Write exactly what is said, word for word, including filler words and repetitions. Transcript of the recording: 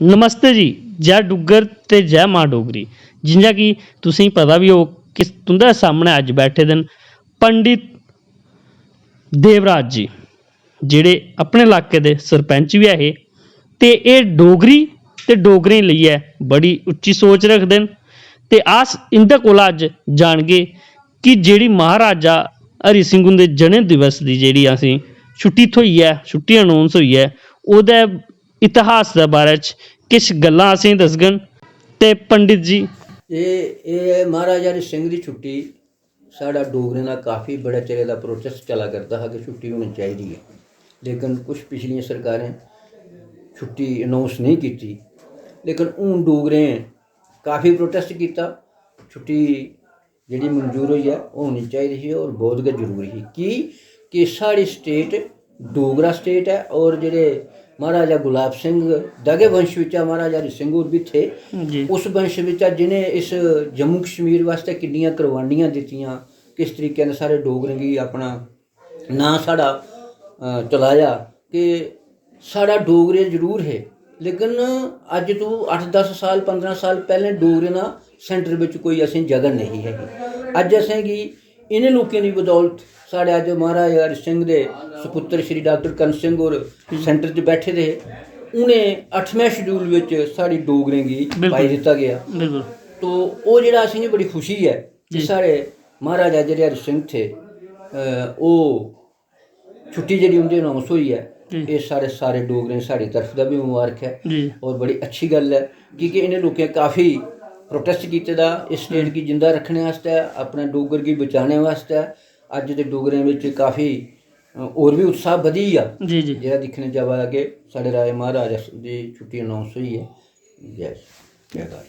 नमस्ते जी, जय डुग्गर ते जय मां डोगरी। जि'यां कि तुसेंगी पता बी होग कि तुं'दे सामनै अज्ज बैठे दे न पंडित देवराज जी, जेह्ड़े अपने लाके दे सरपैंच बी ऐ हे ते एह् डोगरी ते डोगरें गी लेइयै बड़ी उच्ची सोच रखदे न। ते अस इं'दे कोला अज्ज जानगे कि जेह्ड़ी महाराजा हरि सिंह हुंदे जन्म दिवस दी जेह्ड़ी असें छुट्टी थ्होई ऐ, छुट्टी अनाउंस होई ऐ, ओह्दे इतिहास दे बारे च किश गल्लां असेंगी दसङन। ते पंडित जी, एह् एह् महाराजा हरि सिंह दी छुट्टी, साढ़ा डोगरें दा काफी बड़े चिरे दा प्रोटेस्ट चला करदा हा कि छुट्टी होनी चाहिदी ऐ, लेकिन कुछ पिछलियां सरकारें छुट्टी अनाउंस नेईं कीती। लेकिन हून डोगरें काफी प्रोटेस्ट कीता, छुट्टी जेह्ड़ी मंजूर होई ऐ, ओह् होनी चाहिदी ही और बहुत गै जरूरी ही। की कि साढ़ी स्टेट डोगरा स्टेट ऐ और जेह्ड़े महाराजा गुलाब सिंह दा गै वंश बिच्चा महाराजा हरि सिंह होर बी थे। जी। उस वंश बिच्चा जि'नें इस जम्मू कश्मीर वास्तै किन्नियां कुर्बानियां दित्तियां, किस तरीके नै साढ़े डोगरें गी अपना नांऽ साढ़ा अ, चलाया कि साढ़ा डोगरे जरूर हे, लेकिन अज्ज तू अट्ठ दस साल, पंदरां साल पैह्लें डोगरें दा सेंटर बिच कोई असें जगह नेईं ही। अज्ज असेंगी इ'नें लोकें दी बदौलत साढ़े अज्ज महाराज हरि सिंह दे सपुत्र श्री डॉक्टर कर्ण सिंह होर सेंटर च बैठे दे हे। उ'नें अठमें शेड्यूल बिच साढ़ी डोगरें गी बिल्कुल। पाई दित्ता गेआ। बिल्कुल। तो ओह् जेह्ड़ा असेंगी बड़ी खुशी ऐ कि जी। साढ़े महाराजा जेह्ड़े हरि सिंह थे, अ, ओह् छुट्टी जेह्ड़ी उं'दी अनाउंस होई ऐ, जी। एह् साढ़े सारे डोगरें दी साढ़ी तरफ दा बी मुबारक ऐ। जी। और बड़ी अच्छी गल्ल ऐ, की के इ'नें लोकें काफी प्रोटेस्ट कीते दा इस स्टेट गी जिंदा रक्खने आस्तै, अपने डोगर गी बचाने वास्तै। अज्ज दे डोगरें बिच काफी, अ, होर बी उत्साह बधी गेआ। जी, जी। जेह्ड़ा दिक्खने च आवा दा कि साढ़े राजे महाराज दी छुट्टी अनाउंस होई ऐ। जय जयकार।